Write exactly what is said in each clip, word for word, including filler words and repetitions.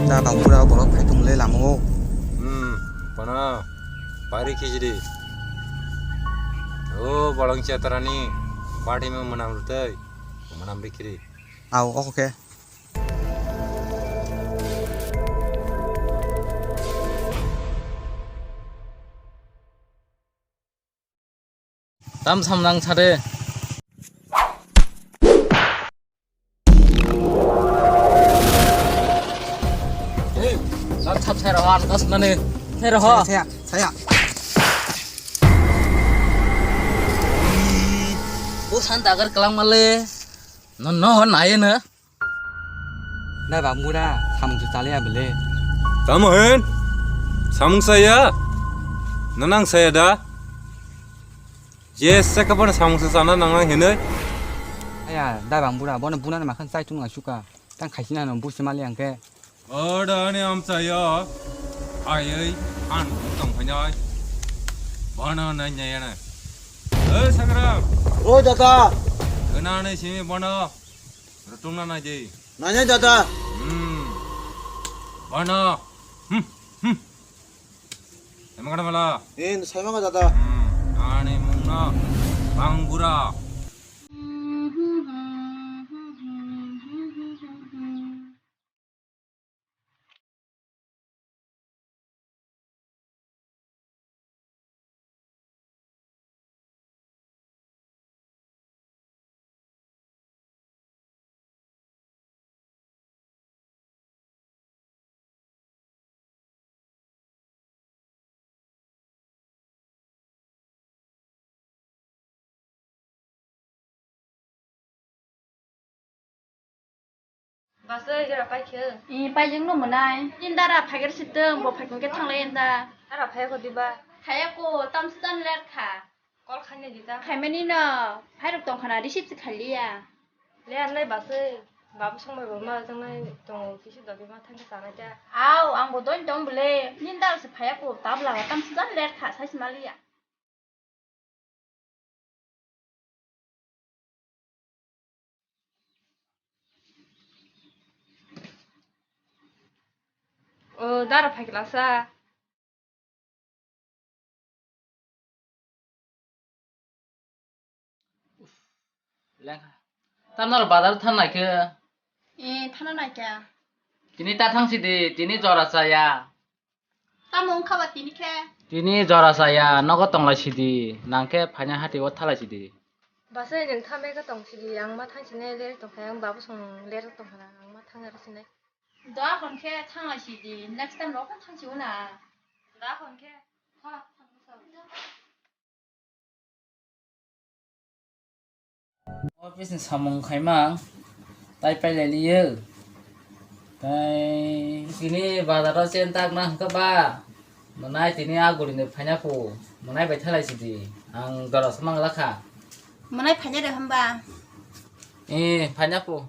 Da bangura borok phai tong le lama o. Hmm, bono pari khijiri. O bolong chetarani party mo manam rutei, manam rikiri. Au, oke. Tam sam nang sade. Tam sam sai rohan kas nani. Sai roho. Saya, saya. O san dagar kelang male. No, no, hon aye na. Dai bangura, samung se chaliya bele. Tamo hen? Samung saya? Nanang saya da? Jesa kapan samung se sana nangnang henai? Aya, dai bangura, bono buna na makan sai tung asuka. Tang khaisina no busi mali angke. Oda ani amsa ya. Ayai, an tong phanyai. Bono nanya yana. Eh, Sangram. Oi, dada. Kena ni simi bono. Rutungna naidi. Nanya dada. Hmm. Bono. Hmm. Hmm. Emang kada mala. In, saya mah dada. Hmm. Ani mungna. Bangura. Basai jora paikhe. I paijak no mwnai. Nini dara phaigar sitwng, bo phaikhe thanglai enda. Dara phaiya ko diba? Phaiya ko, tamsa chan ler kha. Call khaina di ta. Khaimani no, phairok tong khana receive se khailiya. Le anlai basai, babu songbai bo ma jangnai tongo, kisu dabi ma thangkhe chanai ta. Au, ang bo doin tong bole, nini dara se phaiya ko, tabla ga tamsa chan ler kha, sai se maliya. O, dara phaiklasa. Lengkha. Tamno bazar thangnai khe? Eh, thana naikha. Tini ta thang sidi, tini jora chaya. Tamo wngkha ba tini khe? Tini jora chaya, nogo tonglai sidi, nang khe phaina hati o thalai sidi. Basai nwng thambe khe tong sidi, ang ma thang sinai ler tong kha, ang babu song ler tong kha, ang ma thang aro sinai. Da hon khe thanglai sidi, next time rok thang si una. Da hon khe. Office ni samung khaimang tai pailai liyo. Tai tini bazar o chen tak na hwnkhe ba. Mwnai tini a guli ni phaina phu. Mwnai bai thalai sidi. Ang doro samang lakha. Mwnai phaina de hamba. Eh, phaina phu.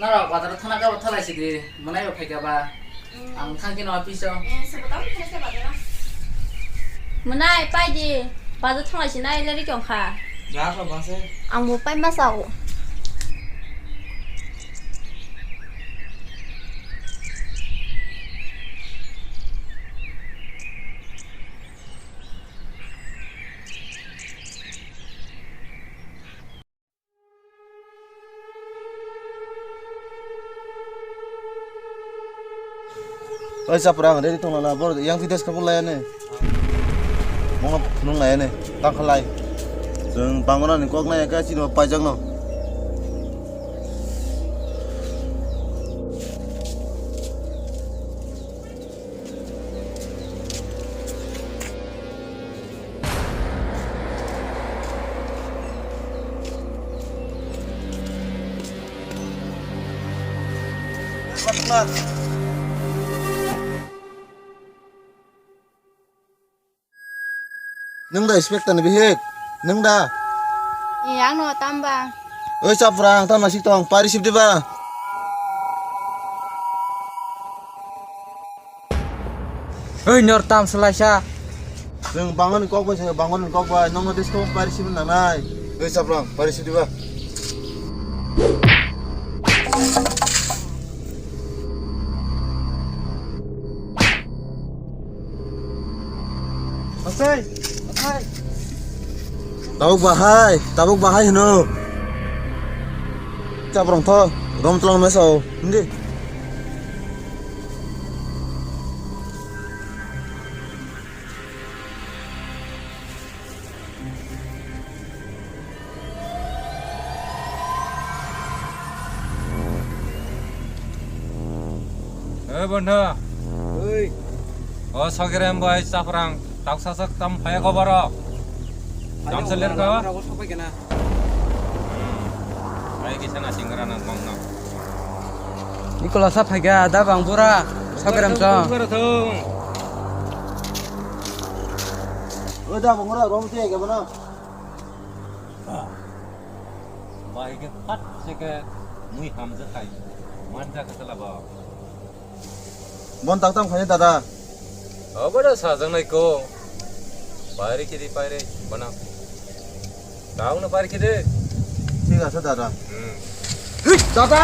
Norok bazar thana kabo thalai sidi, mwnai bo phaikha ba. Mm. Ang thangkhe no office o. Eh, sobo tamo thangsa bazar o. Mwnai, pai di, bazar thanglai sinai leri kyong kha. Ya kha ba se. Ang bo pai ma sao. Oi, chapra, ang ready tong lala, bor yang video skapung laya ne. Mongno phunung laya ne, tang khalai. Jeng bangona ni kok nai ka chini paijak no. Nwng da inspector ni bihik? Nwng da? Ee, ang no tamba. Oi, chapra, ang tamo naisik tong, pari sip diba? Oi, nor tam selaisa. Chwng bangmani kok bai, chwng bangmani kok bai, nokno disco bai risi nangnai. Ei, Chaprang, bai risi diba? Asai, asai. Tabuk bahai, tabuk bahai hino. Chaprang tho, rom tlang mesao, hindi. Oi, bondhu. Oi. O Sogirem bai Chaprang, tak sasak tam phaya koboro. Tamsa ler ka? Ai kisa na singra na mangna. Nikola sa phaiga da bang bura Sogirem sa. Oi da bang bura rom te ga bana. Bai ke phat se ke mui hamjak khai. Manja ka sala ba. Bon tak tam khani dada. Obo da sajak nai ko. Pairi kiri pairi bana. Taung na pairi kiri. Thik ase dada. Hmm. Hik, dada!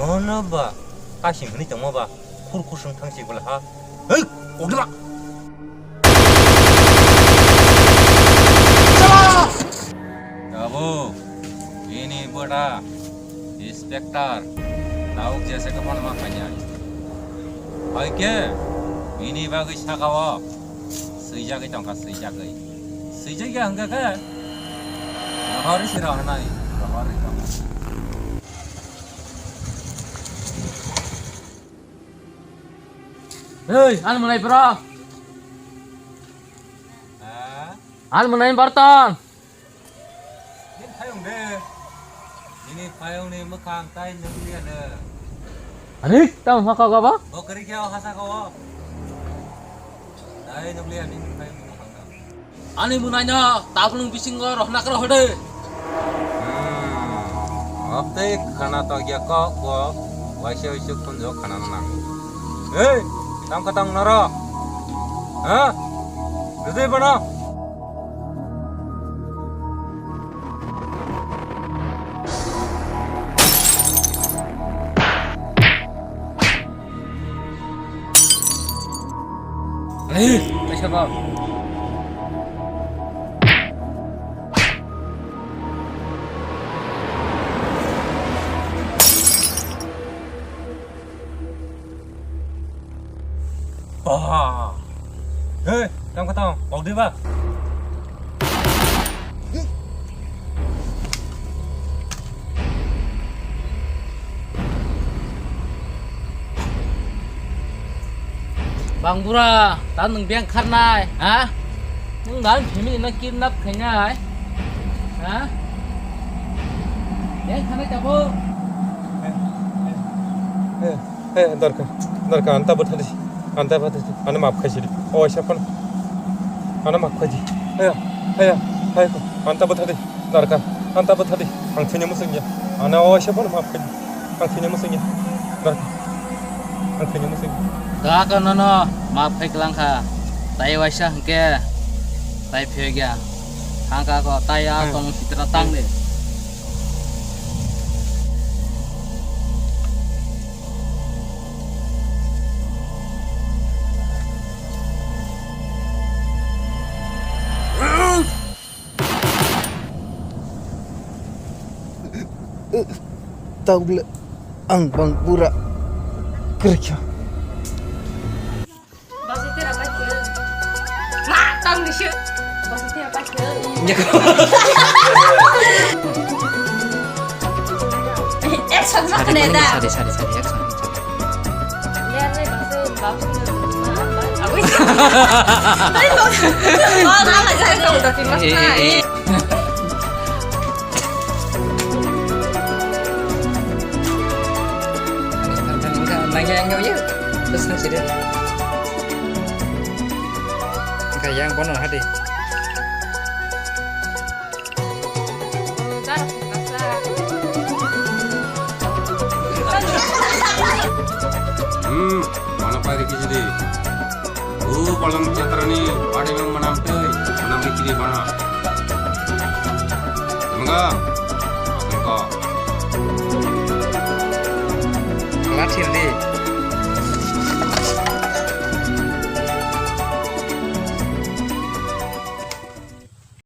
Ono ba. Kasing hini tongma ba. Khur khur sung thang si bala ha. Hei, ogla. Abo, ini bwta, Inspector, tauk jese ke phone ma kanya. Hai ke, ini bagwi saka o, swijagwi tongkha, swijagwi. Swijagya hwnkha khe, rohor si rohornai, rohor ri tongkha. Hei, ani mwnai bro. Ha? Ani mwnai barton. Nini phayung de. Nini phayung ni mwkhang tai nukliya de. Ani, tamo haka gaba? Bo kari kya hasa ko? Tai nukliya nini phayung ni mwkhang da. Ani mwnaino tabuk nwng bisingo rohorna kwrwi hwdi. Hmm, obtwi khana tokya kok bo waisa waisa khunjo khanana nango. Hei, tamo khe tamo noro? Ha? Rwdi bono. Ai, kaisa ba. Ba. Hei, tamo khe tamo, pok di ba. Bang bura, ta nwng beng kharnai, ha? Nwng nang family no kidnap khainai, ha? Beng kharnai tabuk. Eh, eh, eh, dorkar, dorkar, anta bwthar di, anta bwthar di, ano maaf khaisi di. O waisa phano, ano maaf khaidi. Haya, haya, haya, anta bwthar di, dorkar, anta bwthar di, ang thwina muchungya. Ano o waisa phano maaf khaidi, ang thwina muchungya. Dorkar, ang thwina muchungya. Kaka nono maaf khai kwlangkha, tai waisa hwnkhe, tai phiyokya. Thangkha ko, tai a tong sitra tang de. Tang bwle ang bang bura kwrwikha. Basi tera paikhe. Ma, tang ni se. Basi tera paikhe. Action ma khne da. Sari, sari, sari, action. Ler re basi basi. Abui. Tari to. Oh, na ma jai to. Eh, eh, eh. Nangya yang jauh ya. Terus nang sini. Kaya yang bono hadi. Hmm, mana pai riki jadi. Kolong chetrani bade mang manam tei manam di chiri bana. Mangga. Mangga. Kala thir di.